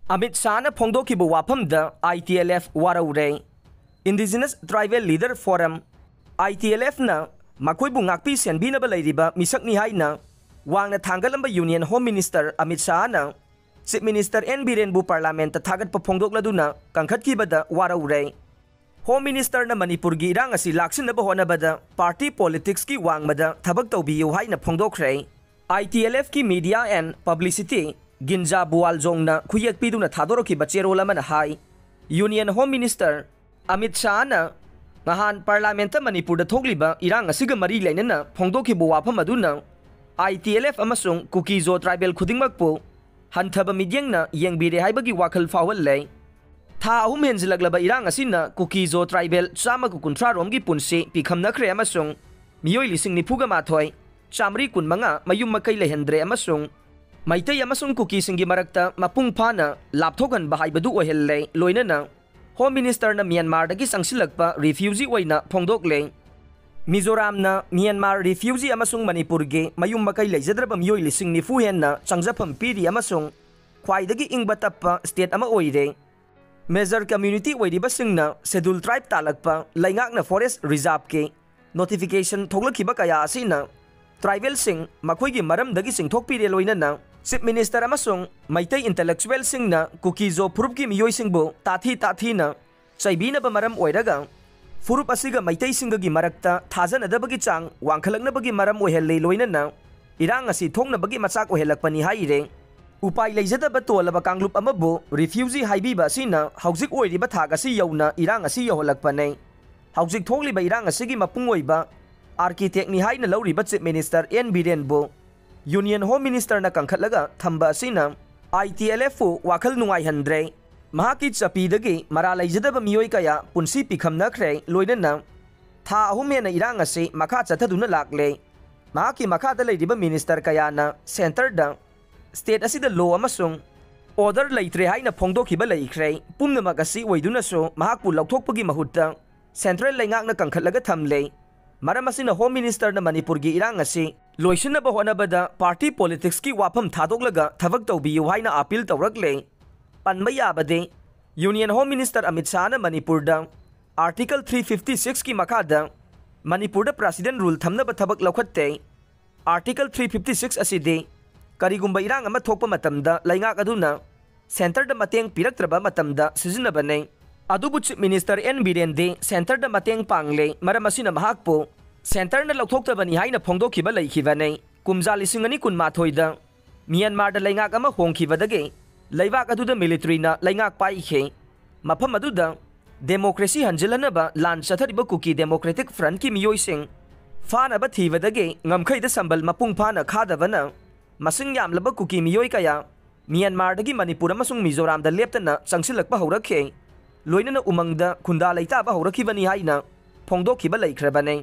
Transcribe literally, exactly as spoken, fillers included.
Amit ꯁꯥꯍꯅ ꯐꯣꯡꯗꯣꯛꯈꯤꯕ ꯋꯥꯐꯝꯗ I T L F ꯋꯥꯔꯧꯔꯦ꯫ Indigenous Tribal Leader Forum, I T L Fꯅ ꯃꯈꯣꯏꯕꯨ ꯉꯥꯛꯄꯤ ꯁꯦꯟꯕꯤꯅꯕ ꯂꯩꯔꯤꯕ ꯃꯤꯁꯛꯅꯤ ꯍꯥꯏꯅ ꯋꯥꯡꯅ ꯊꯥꯡꯒꯠꯂꯝꯕ Union Home Minister Amit ꯁꯥꯍꯅ Chief Minister N ꯕꯤꯔꯦꯟꯕꯨ Parliamentꯇ ꯊꯥꯒꯠꯄ ꯐꯣꯡꯗꯣꯛꯂꯗꯨꯅ ꯀꯟꯈꯠꯈꯤꯕꯗ ꯋꯥꯔꯧꯔꯦ꯫ Home Ministerꯅ ꯃꯅꯤꯄꯨꯔꯒꯤ ꯏꯔꯥꯡ ꯑꯁꯤ ꯂꯥꯛꯁꯤꯟꯅꯕ ꯍꯣꯠꯅꯕꯗ party politicsꯀꯤ ꯋꯥꯡꯃꯗ ꯊꯕꯛ ꯇꯧꯕꯤꯌꯨ ꯍꯥꯏꯅ ꯐꯣꯡꯗꯣꯛꯈ꯭ꯔꯦ꯫ I T L Fꯀꯤ Media and Publicity ꯒꯤꯟꯖꯥ ꯕꯨꯋꯥꯜꯖꯣꯡꯅ ꯈꯨꯌꯦꯛ ꯄꯤꯗꯨꯅ ꯊꯥꯗꯣꯔꯛꯈꯤꯕ ꯆꯦꯔꯣꯜ ꯑꯃꯅ ꯍꯥꯏ, Union Home Minister ꯑꯃꯤꯠ ꯁꯥꯍꯅ ꯉꯍꯥꯟ Parliamentꯇ ꯃꯅꯤꯄꯨꯔꯗ ꯊꯣꯛꯂꯤꯕ ꯏꯔꯥꯡ ꯑꯁꯤꯒ ꯃꯔꯤ ꯂꯩꯅꯅ ꯐꯣꯡꯗꯣꯛꯈꯤꯕ ꯋꯥꯐꯝ ꯑꯗꯨꯅ I T L F ꯑꯃꯁꯨꯡ ꯀꯨꯀꯤ-ꯖꯣ tribal ꯈꯨꯗꯤꯡꯃꯛꯄꯨ ꯍꯟꯊꯕ ꯃꯤꯠꯌꯦꯡꯅ ꯌꯦꯡꯕꯤꯔꯦ ꯍꯥꯏꯕꯒꯤ ꯋꯥꯈꯜ ꯐꯥꯎꯍꯜꯂꯦ꯫ ꯊꯥ ꯑꯍꯨꯝ ꯍꯦꯟꯖꯤꯜꯂꯛꯂꯕ ꯏꯔꯥꯡ ꯑꯁꯤꯅ ꯀꯨꯀꯤ-ꯖꯣ tribal ꯆꯥꯝꯃꯒ ꯀꯨꯟꯊ꯭ꯔꯥ ꯔꯣꯝꯒꯤ ꯄꯨꯟꯁꯤ ꯄꯤꯈꯝꯅꯈ꯭ꯔꯦ ꯑꯃꯁꯨꯡ ꯃꯤꯑꯣꯏ ꯂꯤꯁꯤꯡ ꯅꯤꯐꯨꯒ ꯃꯥꯊꯣꯏ ꯆꯥꯃꯔꯤ ꯀꯨꯟꯃꯉꯥ ꯃꯌꯨꯝ ꯃꯀꯩ ꯂꯩꯍꯟꯗ꯭ꯔꯦ ꯑꯃꯁꯨꯡ ꯃꯩꯇꯩ ꯑꯃꯁꯨꯡ ꯀꯨꯀꯤꯁꯤꯡꯒꯤ ꯃꯔꯛꯇ ꯃꯄꯨꯡ ꯐꯥꯅ ꯂꯥꯞꯊꯣꯛꯍꯟꯕ ꯍꯥꯏꯕꯗꯨ ꯑꯣꯏꯍꯜꯂꯦ꯫ ꯂꯣꯏꯅꯅ Home Ministerꯅ ꯃ꯭ꯌꯥꯟꯃꯥꯔꯗꯒꯤ ꯆꯪꯁꯤꯜꯂꯛꯄ refugee ꯑꯣꯏꯅ ꯐꯣꯡꯗꯣꯛꯂꯦ꯫ ꯃꯤꯖꯣꯔꯥꯝꯅ ꯃ꯭ꯌꯥꯟꯃꯥꯔ refugee ꯑꯃꯁꯨꯡ ꯃꯅꯤꯄꯨꯔꯒꯤ ꯃꯌꯨꯝ ꯃꯀꯩ ꯂꯩꯖꯗ꯭ꯔꯕ ꯃꯤꯑꯣꯏ ꯂꯤꯁꯤꯡ ꯅꯤꯐꯨ ꯍꯦꯟꯅ ꯆꯪꯖꯐꯝ ꯄꯤꯔꯤ ꯑꯃꯁꯨꯡ ꯈ꯭ꯋꯥꯏꯗꯒꯤ ꯏꯪꯕ ꯇꯞꯄ state ꯑꯃ ꯑꯣꯏꯔꯦ꯫ Major community ꯑꯣꯏꯔꯤꯕꯁꯤꯡꯅ Scheduled Tribe ꯇꯥꯂꯛꯄ ꯂꯩꯉꯥꯛꯅ Forest Reserveꯀꯤ notification ꯊꯣꯛꯂꯛꯈꯤꯕ ꯀꯌꯥ ꯑꯁꯤꯅ tribalꯁꯤꯡ ꯃꯈꯣꯏꯒꯤ ꯃꯔꯝꯗꯒꯤ ꯆꯤꯡꯊꯣꯛꯄꯤꯔꯦ꯫ ꯂꯣꯏꯅꯅ Chief Minister ꯑꯃꯁꯨꯡ ꯃꯩꯇꯩ intellectualꯁꯤꯡꯅ ꯀꯨꯀꯤ-ꯖꯣ ꯐꯨꯔꯨꯞꯀꯤ ꯃꯤꯑꯣꯏꯁꯤꯡꯕꯨ ꯇꯥꯊꯤ ꯇꯥꯊꯤꯅ ꯆꯩꯕꯤꯅꯕ ꯃꯔꯝ ꯑꯣꯏꯔꯒ ꯐꯨꯔꯨꯞ ꯑꯁꯤꯒ ꯃꯩꯇꯩꯁꯤꯡꯒꯒꯤ ꯃꯔꯛꯇ ꯊꯥꯖꯅꯗꯕꯒꯤ ꯆꯥꯡ ꯋꯥꯡꯈꯠꯂꯛꯅꯕꯒꯤ ꯃꯔꯝ ꯑꯣꯏꯍꯜꯂꯤ꯫ ꯂꯣꯏꯅꯅ ꯏꯔꯥꯡ ꯑꯁꯤ ꯊꯣꯛꯅꯕꯒꯤ ꯃꯆꯥꯛ ꯑꯣꯏꯍꯜꯂꯛꯄꯅꯤ ꯍꯥꯏꯔꯦ꯫ ꯎꯄꯥꯏ ꯂꯩꯖꯗꯕ ꯇꯣꯜꯂꯕ ꯀꯥꯡꯂꯨꯞ ꯑꯃꯕꯨ refugee ꯍꯥꯏꯕꯤꯕ ꯑꯁꯤꯅ ꯍꯧꯖꯤꯛ ꯑꯣꯏꯔꯤꯕ ꯊꯥꯛ ꯑꯁꯤ ꯌꯧꯅ ꯏꯔꯥꯡ ꯑꯁꯤ ꯌꯧꯍꯜꯂꯛꯄꯅꯦ꯫ ꯍꯧꯖꯤꯛ ꯊꯣꯛꯂꯤꯕ ꯏꯔꯥꯡ ꯑꯁꯤꯒꯤ ꯃꯄꯨꯡ ꯑꯣꯏꯕ architectꯅꯤ ꯍꯥꯏꯅ ꯂꯧꯔꯤꯕ Chief Minister N ꯕꯤꯔꯦꯟꯕꯨ Union Home Ministerꯅ ꯀꯟꯈꯠꯂꯒ ꯊꯝꯕ ꯑꯁꯤꯅ I T L Fꯄꯨ ꯋꯥꯈꯜ ꯅꯨꯡꯉꯥꯏꯍꯟꯗ꯭ꯔꯦ꯫ ꯃꯍꯥꯛꯀꯤ ꯆꯄꯤꯗꯒꯤ ꯃꯔꯥ ꯂꯩꯖꯗꯕ ꯃꯤꯑꯣꯏ ꯀꯌꯥ ꯄꯨꯟꯁꯤ ꯄꯤꯈꯝꯅꯈ꯭ꯔꯦ꯫ ꯂꯣꯏꯅꯅ ꯊꯥ ꯑꯍꯨꯝ ꯍꯦꯟꯅ ꯏꯔꯥꯡ ꯑꯁꯤ ꯃꯈꯥ ꯆꯠꯊꯗꯨꯅ ꯂꯥꯛꯂꯦ꯫ ꯃꯍꯥꯛꯀꯤ ꯃꯈꯥꯗ ꯂꯩꯔꯤꯕ minister ꯀꯌꯥꯅ centreꯗ state ꯑꯁꯤꯗ law ꯑꯃꯁꯨꯡ order ꯂꯩꯇ꯭ꯔꯦ ꯍꯥꯏꯅ ꯐꯣꯡꯗꯣꯛꯈꯤꯕ ꯂꯩꯈ꯭ꯔꯦ꯫ ꯄꯨꯝꯅꯃꯛ ꯑꯁꯤ ꯑꯣꯏꯗꯨꯅꯁꯨ ꯃꯍꯥꯛꯄꯨ ꯂꯧꯊꯣꯛꯄꯒꯤ ꯃꯍꯨꯠꯇ central ꯂꯩꯉꯥꯛꯅ ꯀꯟꯈꯠꯂꯒ ꯊꯝꯂꯦ꯫ ꯃꯔꯝ ꯑꯁꯤꯅ Home Ministerꯅ ꯃꯅꯤꯄꯨꯔꯒꯤ ꯏꯔꯥꯡ ꯑꯁꯤ ꯂꯣꯏꯁꯤꯟꯅꯕ ꯍꯣꯠꯅꯕꯗ party politicsꯀꯤ ꯋꯥꯐꯝ ꯊꯥꯗꯣꯛꯂꯒ ꯊꯕꯛ ꯇꯧꯕꯤꯌꯨ ꯍꯥꯏꯅ appeal ꯇꯧꯔꯛꯂꯦ꯫ ꯄꯟꯕ ꯌꯥꯕꯗꯤ, Union Home Minister ꯑꯃꯤꯠ ꯁꯥꯍꯅ ꯃꯅꯤꯄꯨꯔꯗ Article three fifty six ꯀꯤ ꯃꯈꯥꯗ ꯃꯅꯤꯄꯨꯔꯗ President Rule ꯊꯝꯅꯕ ꯊꯕꯛ ꯂꯧꯈꯠꯇꯦ꯫ Article three fifty six ꯑꯁꯤꯗꯤ ꯀꯔꯤꯒꯨꯝꯕ ꯏꯔꯥꯡ ꯑꯃ ꯊꯣꯛꯄ ꯃꯇꯝꯗ ꯂꯩꯉꯥꯛ ꯑꯗꯨꯅ centreꯗ ꯃꯇꯦꯡ ꯄꯤꯔꯛꯇ꯭ꯔꯕ ꯃꯇꯝꯗ ꯁꯤꯖꯤꯟꯅꯕꯅꯤ꯫ ꯑꯗꯨꯕꯨ Chief Minister ꯑꯦꯟ ꯕꯤꯔꯦꯟꯗꯤ centreꯗ ꯃꯇꯦꯡ ꯄꯥꯡꯂꯦ, ꯃꯔꯝ ꯑꯁꯤꯅ ꯃꯍꯥꯛꯄꯨ centreꯅ ꯂꯧꯊꯣꯛꯇꯕꯅꯤ ꯍꯥꯏꯅ ꯐꯣꯡꯗꯣꯛꯈꯤꯕ ꯂꯩꯈꯤꯕꯅꯤ꯫ ꯀꯨꯝꯖꯥ ꯂꯤꯁꯤꯡ ꯑꯅꯤ ꯀꯨꯟꯃꯥꯊꯣꯏꯗ ꯃ꯭ꯌꯥꯟꯃꯥꯔꯗ ꯂꯩꯉꯥꯛ ꯑꯃ ꯍꯣꯡꯈꯤꯕꯗꯒꯤ ꯂꯩꯕꯥꯛ ꯑꯗꯨꯗ militaryꯅ ꯂꯩꯉꯥꯛ ꯄꯥꯏꯈꯤ꯫ ꯃꯐꯝ ꯑꯗꯨꯗ democracy ꯍꯟꯖꯤꯜꯍꯟꯅꯕ ꯂꯥꯟ ꯆꯠꯊꯔꯤꯕ ꯀꯨꯀꯤ Democratic Frontꯀꯤ ꯃꯤꯑꯣꯏꯁꯤꯡ ꯐꯥꯅꯕ ꯊꯤꯕꯗꯒꯤ ꯉꯝꯈꯩꯗ ꯁꯝꯕꯜ ꯃꯄꯨꯡ ꯐꯥꯅ ꯈꯥꯗꯕꯅ ꯃꯁꯤꯡ ꯌꯥꯝꯂꯕ ꯀꯨꯀꯤ ꯃꯤꯑꯣꯏ ꯀꯌꯥ ꯃ꯭ꯌꯥꯟꯃꯥꯔꯗꯒꯤ ꯃꯅꯤꯄꯨꯔ ꯑꯃꯁꯨꯡ ꯃꯤꯖꯣꯔꯥꯝꯗ ꯂꯦꯞꯇꯅ ꯆꯪꯁꯤꯜꯂꯛꯄ ꯍꯧꯔꯛꯈꯤ꯫ ꯂꯣꯏꯅꯅ ꯎꯃꯪꯗ ꯈꯨꯟꯗꯥ ꯂꯩꯇꯥꯕ ꯍꯧꯔꯛꯈꯤꯕꯅꯤ ꯍꯥꯏꯅ ꯐꯣꯡꯗꯣꯛꯈꯤꯕ ꯂꯩꯈ꯭ꯔꯕꯅꯤ꯫